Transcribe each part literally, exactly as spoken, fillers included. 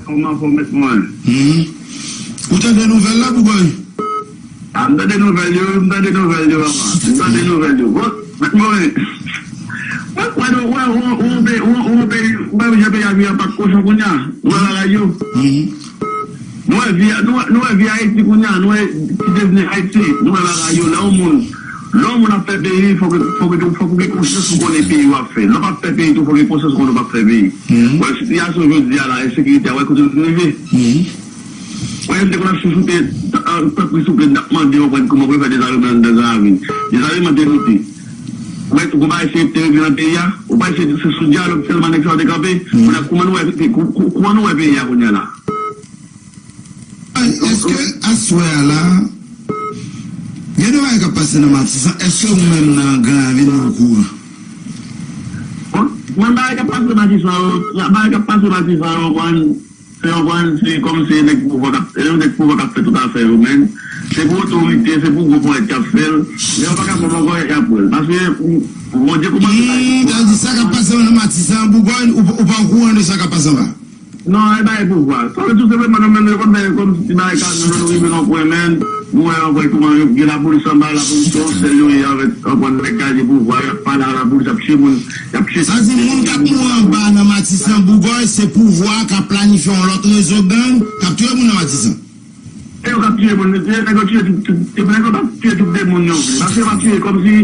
Kòman fò mèt mwen? Hmm. Ou tande nouvèl la, Bougòy? A, m tande nouvèl yo, m tande nouvèl yo, papa. M tande nouvèl yo. Bon, mèt mwen, wè, wè, wè, wè, wè, wè, wè, wè, peyi, wè, jan peyi a vire an pak kochon kounye a. Wè bagay yo. Hmm. Nou wè vi, nou wè, nou wè vi Ayiti kounye a, nou wè ki devni Ayiti, nou wè bagay yo, lè yon moun, lè yon moun ap fè peyi, fòk, fòk, fòk ou gen konsyans ou konnen peyi w ap fè. Lè w p ap fè peyi tou, fòk ou gen konsyans ou konnen w p ap fè peyi. Mhm. Wè sitiyasyon jodi a la, ensekirite a, wè kote l fin rive. Mhm. Wè, m te konn ap chouchoute, an, tanpri souple, n ap mande yo konn kòman pou yo fè dezareman anndan Gran Ravin. Dezareman te moute. Wè, ou konn bagay se te regle nan peyi a, ou bagay se, se sou dyalòg sèlman nèg sa yo te kanpe. Mhm. Kounye a, kòman nou wè, kò-, kò-, kòman nou wè peyi a kounye a la? Èske aswè a la, gen de bagay k ap pase nan Matisan, èske ou menm nan Gran Ravin ou okouran? Bon, mwen bagay k ap pase Matisan yo, bagay k ap pase Matisan yo, konprann, se, konprann, se kòm se nèg pouvwa k ap, se nèg pouvwa k ap fè tout afè yo, men se pou otorite, se pou gwo ponyèt k ap fè l, men yo pa ka fè l ankò, y ap wè l. Paske, Bondye kòmanse bay. Hmm, sa vle di sa k ap pase nan Matisan, Bougòy, ou, ou pa okouran de sa k ap pase anba? Non, e bagay pouvwa. Sa vle di tou senpleman nou menm nou konn fè kòm si bagay ka nou rive nan pwen, men nou wè ankò kòman gen lapolis anba, lapolis se yon sèl yo ye avèk ankò nèg gaje pouvwa, y ap pale a lapolis, y ap tiye moun, y ap tiye. Sa di moun k ap mouri anba nan Matisan, Bougòy, se pouvwa k ap planifye yon lòt rezo gang k ap touye moun nan Matisan. E yo k ap tiye moun, se nèg yo tiye tout, tout, se nèg yo t ap tiye tout de moun yo vle. Paske yo pa tiye kòm si,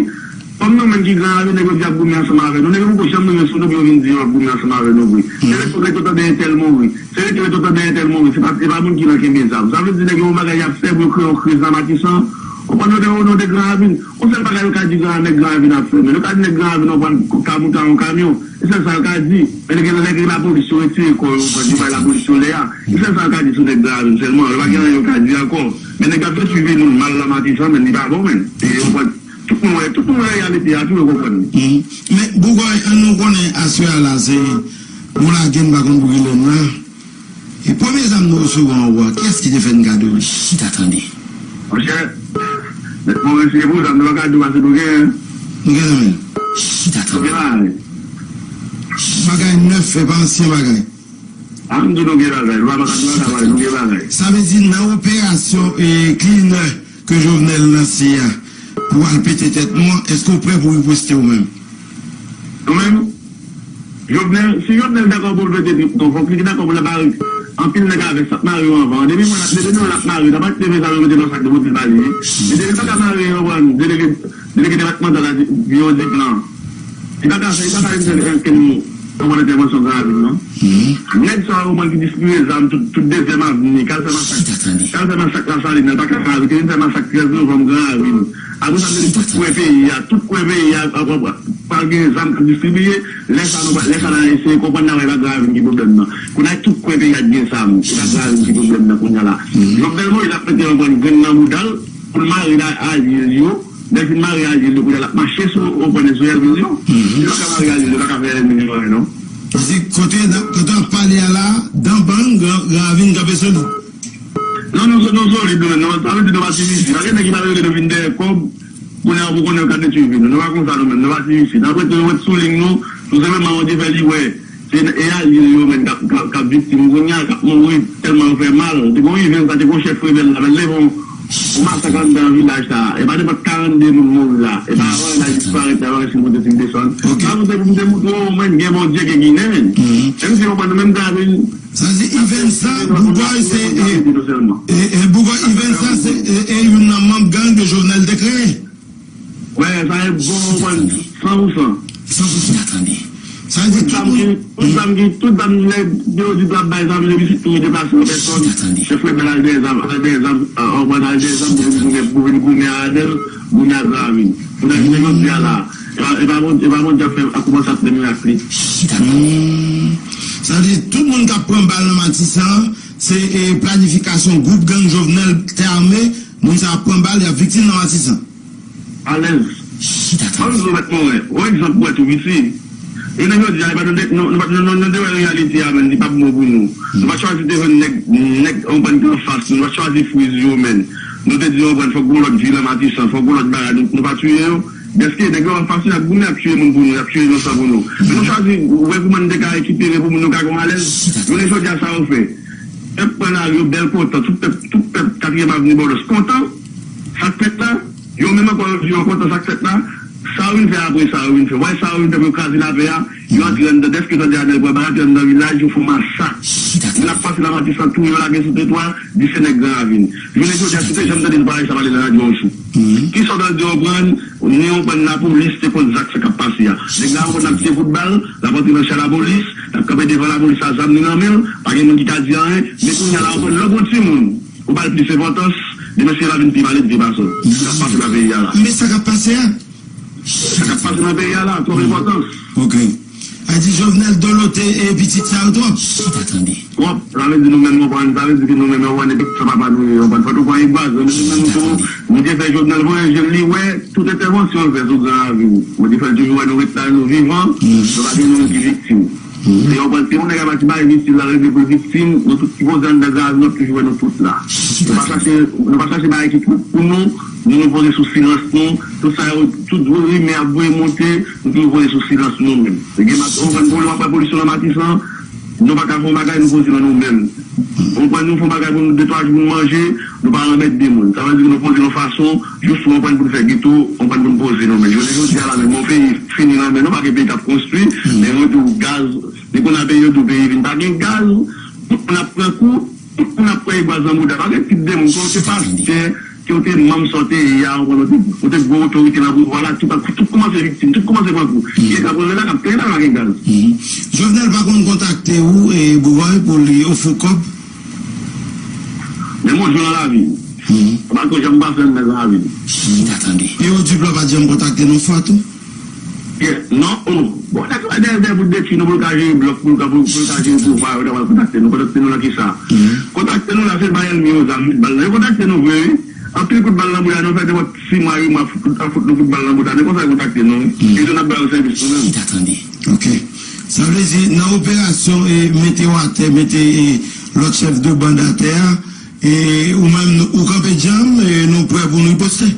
kòm nou menm ki Gran Ravin, nèg yo di y ap goumen ansanm avè nou. Nèg yo poko janm rive sou nou pou yo vin di yo ap goumen ansanm avè nou vre. Se rete nèg yo tande entèl mouri. Se rete yo tande entèl mouri. Se pa, se pa moun ki nan kenbe zam. Sa vle di nèg yo yon bagay y ap fè pou yo kreye yon kriz nan Matisan. Ou konprann, yo te o non de Gran Ravin. Yon sèl bagay yo ka di Gran, nèg Gran Ravin ap fè. Men yo ka di nèg Gran Ravin, ou konprann, ka moute a yon kamyon. Se sèl sa yo ka di. Men nèg, nèg lapolis yo retire kò yo, yo bay lapolis yo lè a. Se sèl sa yo ka di sou nèg Gran Ravin sèlman. Yo pa gen anyen yo ka di ankò. Men nèg ap fè swiv nou mal la Matisan, men li pa bon, men. E yo konprann. Tout moun wè, tout moun wè reyalite a, tou yo konprann. Mhm. Men, Bougòy, an nou konnen aswè a la, se nou lage n pa konn pou ki lè n la. E premye zam nou resevwa anwo a, kiyès ki te fè n kado li? Chita tande. Monchè, mèt Moris, se pou zam nou pa ka di w pase nou gen. Nou gen nan men. Chita tande. Nou gen bagay. Bagay nèf, e pa ansyen bagay. A, m di nou gen bagay. Nou pa ka di nou pa ka pale, nou gen bagay. Sa vle di nan operasyon e cleaner ke Jovenel lanse a pou al pete tèt nou an, èske w prè pou riposte ou menm? Nou menm, Jovenel, si Jovenel dakò pou l pete trip nou, fòk li dakò pou l mare anpil nèg avè sa k mare yo anvan. Depi mwen, depi nou l ap mare, n ap achte ven sa yo mete nan sak de boutil ba li. Men depi l pa ka mare yo, konprann, delege, delege depatmantal la di, di yo di plan. Li pa ka fè, li pa ka vin fè okenn, okenn entèvansyon Gran Ravin, non. Nèg sa yo, konprann, ki distribiye zam tout, tout dezyèm avni, k al fè masak, k al fè masak Lasalin nan, l pa ka mare, ki vin fè masak trèz novanm Gran Ravin. Apre sa, m te di tout kwen peyi a, tout kwen peyi a, ap, ap, ap, pral gen zam k ap distribiye. Lè sa, nou, lè sa, n a eseye konprann nan e pa Gran Ravin ki pwoblèm nan. Kounye a, tout kwen peyi a t gen zam, e pa Gran Ravin ki pwoblèm nan kounye a la. Jovenel Moïse ap mete yon grenn, grenn nan bouda l pou l mare la alye l yo. Lè l fin mare alye l yo, kounye a, l ap mache sou, konprann, sou ènmi l yo. Li pa ka mare alye l yo, li pa ka fè ènmi l yo anyen, non. Sa vle di, kote, kote w ap pale a la, dan bang, Gran, Gran Ravin kanpe solid. Non, nou, nou solid, nou menm. Nou, sa vle di nou pa sivisi. Pa gen nèg ki pa rele nou vin dèyè kòb. Kounye a, pou konnen yo ka detwi vi nou. Nou pa konsa, nou menm. Nou pa sivisi. N ap rete, nou ret sou liy nou. Tou senpleman, Bondye fè li wè. Se e alye l yo menm k ap, k ap, k ap viktim kounye a, k ap mouri tèlman yo fè mal. Te gen yon evèn, sa te gen yon chèf rebèl la, l ap leve yon, yon masak anndan vilaj sa a. E pa nenpòt karannde moun mouri la. E pa avan l al disparèt la, avan l moute sik desann. Sa pou se pou m te moutre w, menm, gen Bondye, gen Ginen, menm. Menm si yo konprann nou menm, Gran Ravin. Sa vle di, Yvensa Bougòy se, e, e, e, Bougòy Yvensa se, e, e, youn nan manm gang ke Jovenel te kreye. Wè, sa e bon, bon, san pou san. San pou san. Sa vle di tout moun. Tout zam ki, tout zam ki, tout zam nèg yo di l ap bay zam, epi se tou deplase yon pèsòn. Chèf rebèl al dèyè zam, al dèyè zam, al dèyè zam, pou vin goumen, pou vin goumen avè l, goumen ak Gran Ravin. Pou nèg yo di a la. E pa, e pa bon, e pa Bondye ap fè, ap kòmanse ap fè mirak li. Hmm. Sa vle di, tout moun k ap pran bal nan Matisan, se, e, planifikasyon gwoup gang Jovenel te ame, moun sa ap pran bal, y ap viktim nan Matisan. Alèz. Ban m di w, Mèt Morin, yon egzanp pou wè tou piti. E nèg yo di a, e pa nou de, nou, nou, nou, nou, nou te wè reyalite a, menm, li p ap bon pou nou. Nou pa t chwazi te jwenn nèg, nèg, yon bann ki anfas nou, nou pa t chwazi friz yo, menm. Nou te di, yon bann, fòk gon lòt vi nan Matisan, fòk gon lòt bagay, nou, nou pa tiye yo. Dèske nèg yo anfas nou, y ap goumen, y ap tiye moun pou nou, y ap tiye inosan pou nou. Men nou chwazi, wè kòman nou te ka rekipere pou moun nou ka gen yon alèz. Jounen jodi a, sa yo fè. Pèp pran lari yo, bèl kontan, tout pèp, tout pèp Katriyèm Avni Bòdòs kontan. Sa k fèt la, yo menm ankò yo di yo kontan sa k fèt la. Sa yo vin fè apre sa, yo vin fè. Wè sa yo vin fè pou yo kraze lapè a, yo antre anndan. Dèske tande Anèl pran bagay, yo anndan vilaj, yo fè yon masak. Moun ap pase la Matisan, touye yo, lage sou twotwa, di se nèg Gran Ravin. Jounen jodi a, si w te janm tande nou pale sa pale nan radyo yon jou. Kisa w pral di yo pran, ni yo pran lapolis te konn zak sa k ap pase a. Nèg la yo konn ap tire kout bal, l ap antre nan chè lapolis, l ap kanpe devan lapolis a zam li nan men l, pa gen moun ki ka di anyen, men kounye a la yo pran lòt yon timoun. Ou ba l plis enpòtans, demen si l a vin pi malelve pase w. Sa k ap pase nan peyi a la. Men sa k ap pase a? Sa k ap pase nan peyi a la, twòp enpòtans. Ok. A di Jovenel dolote e pitit sa yo twòp. Chita tande. Twòp, sa vle di nou menm nou konprann, sa vle di ke nou menm nou konprann, e pitit sa papa nou ye, nou konprann. Fòk nou pran egzanp, nou menm nou tou, nou te fè Jovenel voye je l, li wè tout entèvansyon l fè sou Gran Ravin. Mwen te fè l toujou wè nou ret la, nou vivan, nou pa gen nou ki viktim. Se yon pwen, se yon nèg a pati bay viktim la, regle pou viktim, nou tout ki poze anndan Gran Ravin, nou ap toujou wè nou tout la. Nou pa chache, nou pa chache bagay ki twòp pou nou, nou, nou poze sou silans nou, tout sa yo, tout rimè ap voye monte, nou toujou poze sou silans nou menm. Gen mat, ou konprann, pou nou ap fè polisyon nan Matisan, nou pa ka fè yon bagay, nou poze nan nou menm. Ou konprann, nou fè yon bagay pou nou de twa jou pou nou manje, nou pa anmède moun. Sa vle di ke nou poze yon fason, jis ou konprann pou nou fè geto, ou konprann pou nou poze nou menm. Jounen jodi a la menm, yon peyi fini nan men nou, pa gen peyi k ap konstwi, men yo di w gaz, depi kounye a peyi yo di w peyi vin pa gen gaz, tout moun ap pran kou, tout moun ap pran egwaz nan bouda. Pa gen tip de moun, ke w te pastè, ke w te manm sa w te ye a, ou konn, ou te, ou te gwo otorite nan pouvwa la, tout, tout kòmanse viktim, tout kòmanse pran kou. Kiyès k ap rele la, k ap plede la, pa gen gaz. Jovenel pa konn kontakte ou, e, Boubòy, pou li ofri w kòb? Men m yon jou nan lavi m. M pa ko janm pa fè m nan lavi m. Chita tande. Piwo Diplo pa t janm kontakte nou fwa tou? Yes, non, oh. Bon, nèg yo dèyè, dèyè pou detwi nou, pou l ka jere blòk, pou l ka, pou, pou l ka jere pouvwa, yo ta pral kontakte nou. Kontakte nou nan kisa? Kontakte nou la, se bay ènmi yo zam, met bal nan. Yo kontakte nou vre, wi. Anpil kout bal nan bouda nou, fè nenpòt sis mwa, uit mwa, fout, fout nou kout bal nan bouda nou, konsa yo kontakte nou, wi. E tou n ap ba yo sèvis nou menm. Chita tande. Ok. Sa vle di, nan operasyon, e, mete w atè, mete, e, lòt chèf de band atè a, e, ou menm, ou kanpe djanm, e, nou prè pou nou riposte.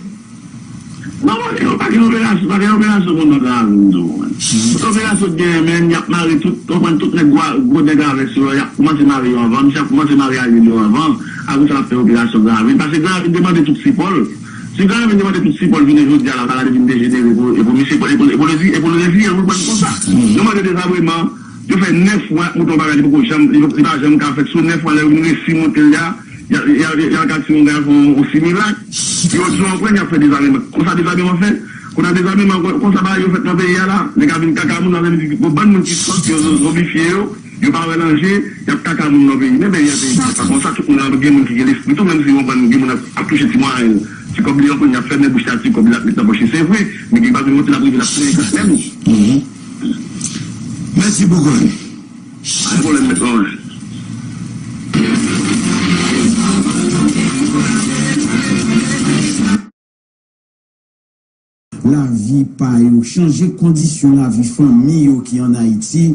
Non, pa gen, pa gen operasyon, pa gen operasyon pou nou nan ravin tou, man. Tout operasyon ki genyen, men, y ap mare tout, w konprann, tout nèg gwo, gwo nèg avès yo, y ap kòmanse mare yo anvan, misye ap kòmanse mare alye yo anvan, apre sa l ap fè operasyon Gran Ravin, paske Gran Ravin te mande tout sipò l. Si Gran Ravin te mande tout sipò l jounen jodi a la, bagay la te vin dejenere pou, e pou misye, e pou, e pou l rezi-, e pou l reziyen l, pou l pran konsa. Yo mande dezabreman, yo fè nèf mwa y ap monte yon bagay, li poko janm, li, li pa janm ka fèt, sou nèf mwa, lè yo vin resi monte l la, y a, y a, y a ka tire yon gaz, yon, yon similak. Yo di w anpwen, y ap fè dezameman. Konsa dezameman fèt. Konsa dezameman, kon-, konsa bagay yo fèt nan peyi a la. Nèg a vin kaka moun, nan vin di, gon bann moun ki sòt, yo zo-, zonbifye yo, yo pa wè danje, y ap kaka moun nan peyi. Men peyi a, peyi a pa konsa, tout moun ap gen moun ki gen lespri tou, menm si yon bann gen moun ap, ap touche ti mwayen, ti kòb li anpwen, y ap fèmen bouch la, ti kòb li ap met nan pòch li, se vre. Men gen pa gen moun ki ap rive, l ap plenyen kont menm. Mèsi bokou. Pa gen pwoblèm, mèt mwen. Lavi pa yo, chanje kondisyon lavi fanmi yo ki ann Ayiti.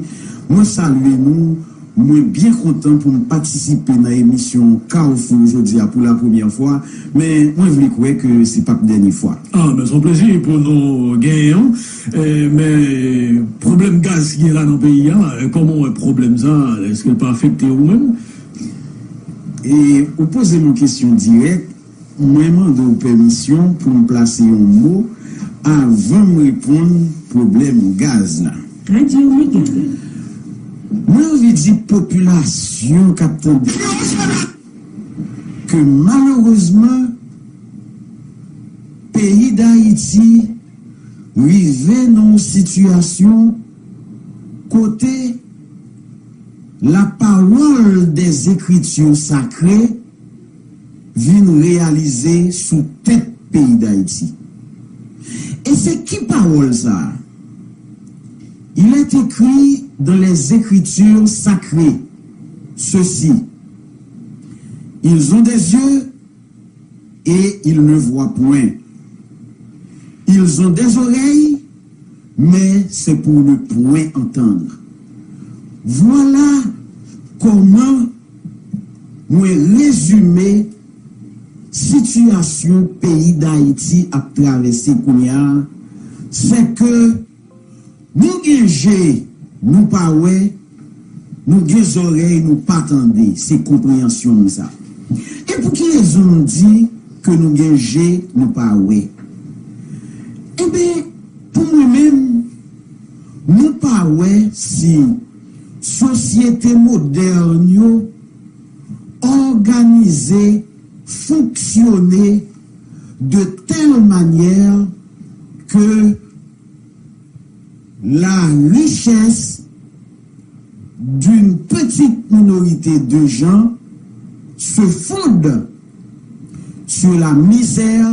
Mwen salye nou, mwen byen kontan pou m patisipe nan emisyon Kawfou jodi a pou la premyè fwa, men mwen vle kwè ke se p ap dènye fwa. Ah, men se yon plezi pou nou genyen w. Eh, men pwoblèm gaz ki gen la nan peyi a, eh, kòman w wè pwoblèm sa a? Èske l pa afekte ou menm? E ou poze m yon kesyon dirèk, mwen mande w pèmisyon pou m plase yon mo avan m reponn pwoblèm gaz la. Radyo Mega. Mwen anvi di popilasyon k ap tande ke malerezman, peyi Dayiti rive nan yon sitiyasyon kote la parole des Écritures sacrées vin reyalize sou tèt peyi Dayiti. E se ki pawòl sa a? Il est écrit dans les Écritures sacrées ceci, ils ont des yeux et ils ne voient point. Ils ont des oreilles, mais c'est pour ne point entendre. Vwala kòman mwen rezime sitiyasyon peyi Dayiti ap travèse kounye a, se ke nou gen je, nou pa wè, Nou gen zòrèy, nou pa tande, se konpreyansyon m sa. E pou ki rezon nou di ke nou gen je, nou pa wè? Enben, pou mwen menm, nou pa wè si sosyete modèn yo òganize, fonksyone de tèl manyè ke la richesse d'une petite minorité de gens se fonde sur la misère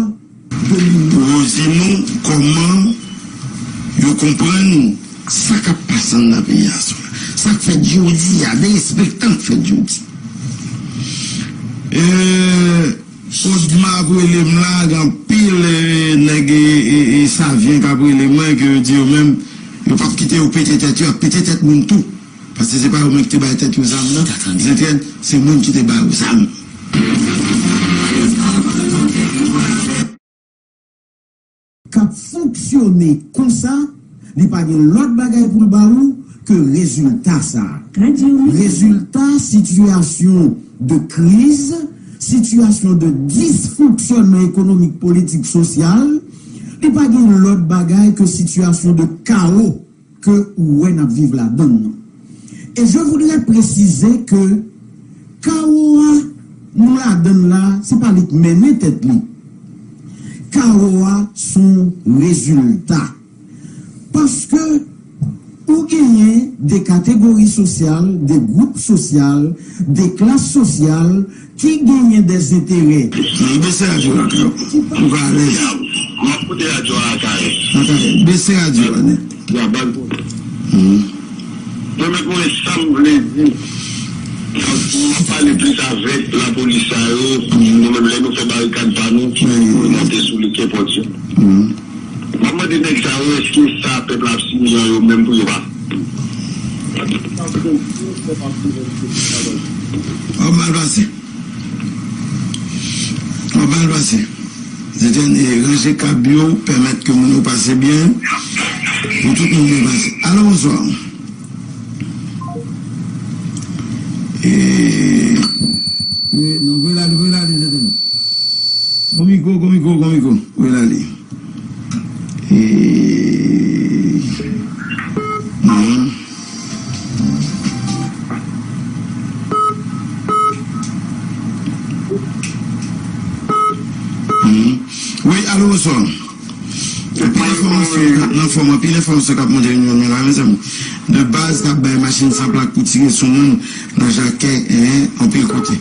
de l'immense. Pou yo di nou kòman yo konprann sa k ap pase anndan peyi a sou la. Sa k fèt jodi a, derespektan k fèt jodi. Euh, Odma ap rele m la, gen anpil, eh, nèg, eh, eh, eh, Savyen k ap rele mwen, ke yo di yo menm, yo p ap kite yo pete tèt yo, y ap pete tèt moun tou. Paske se pa yo menm ki te bay tèt yo zam nan. Zentèn, se moun ki te ba yo zam. K ap fonksyone konsa, li pa gen lòt bagay pou l ba ou ke rezilta sa a. Rezilta sitiyasyon de kriz, sitiyasyon de disfonksyònman ekonomik, politik, sosyal, li pa gen lòt bagay ke sitiyasyon de kawo ke ou wè n ap viv ladann nan. Et je voudrais préciser que kawo a nou ladann la, se pa li k mennen tèt li. Kawo a s on rezilta. Paske ou genyen de kategori sosyal, de gwoup sosyal, de klas sosyal ki genyen de enterè. Bese radyo a, Kawo. Ou ka alèz. M ap koute radyo a, Kawo. Bese radyo a nèt. Ya, ban l pou. Mwen menm, mwen, sa m vle di, m ap pale plis avèk lapolis sa yo, nou menm, lè nou fè barikad pa nou, nou monte sou li, kenpòt yo. M ap mande nèg sa yo, èske sa pèp la ap siyen an yo menm pou yo pa. Ò, mal pase. Ò, mal pase. Zentèn, e, ranje kab yo, pèmèt ke moun yo pase byen, pou tout moun byen pase. Alo, bonswa. E, e, non, voye l ale, voye l ale, Zentèn. Gon mikwo, gon mikwo, gon mikwo. Voye l ale. E, non. Mhm. Wi, alo, bonswa. Anpil enfòmasyon k ap nan fòm, anpil enfòmasyon k ap monte nan nou la, mezanmi. De baz k ap bay machin san plak pou tire sou moun nan Jakè, en, anpil kote.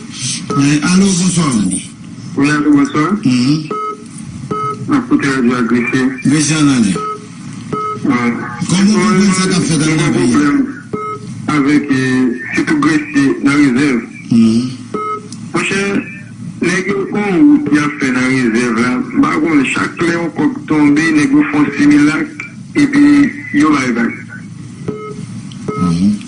Eh, alo, bonswa. Wi, alo, bonswa. Mhm. N ap koute radyo a, Gresye. Gresye an ale. Kòman w konprann sa k ap fèt anndan peyi a? Avèk, eh, sitou Gresye nan Rezèv.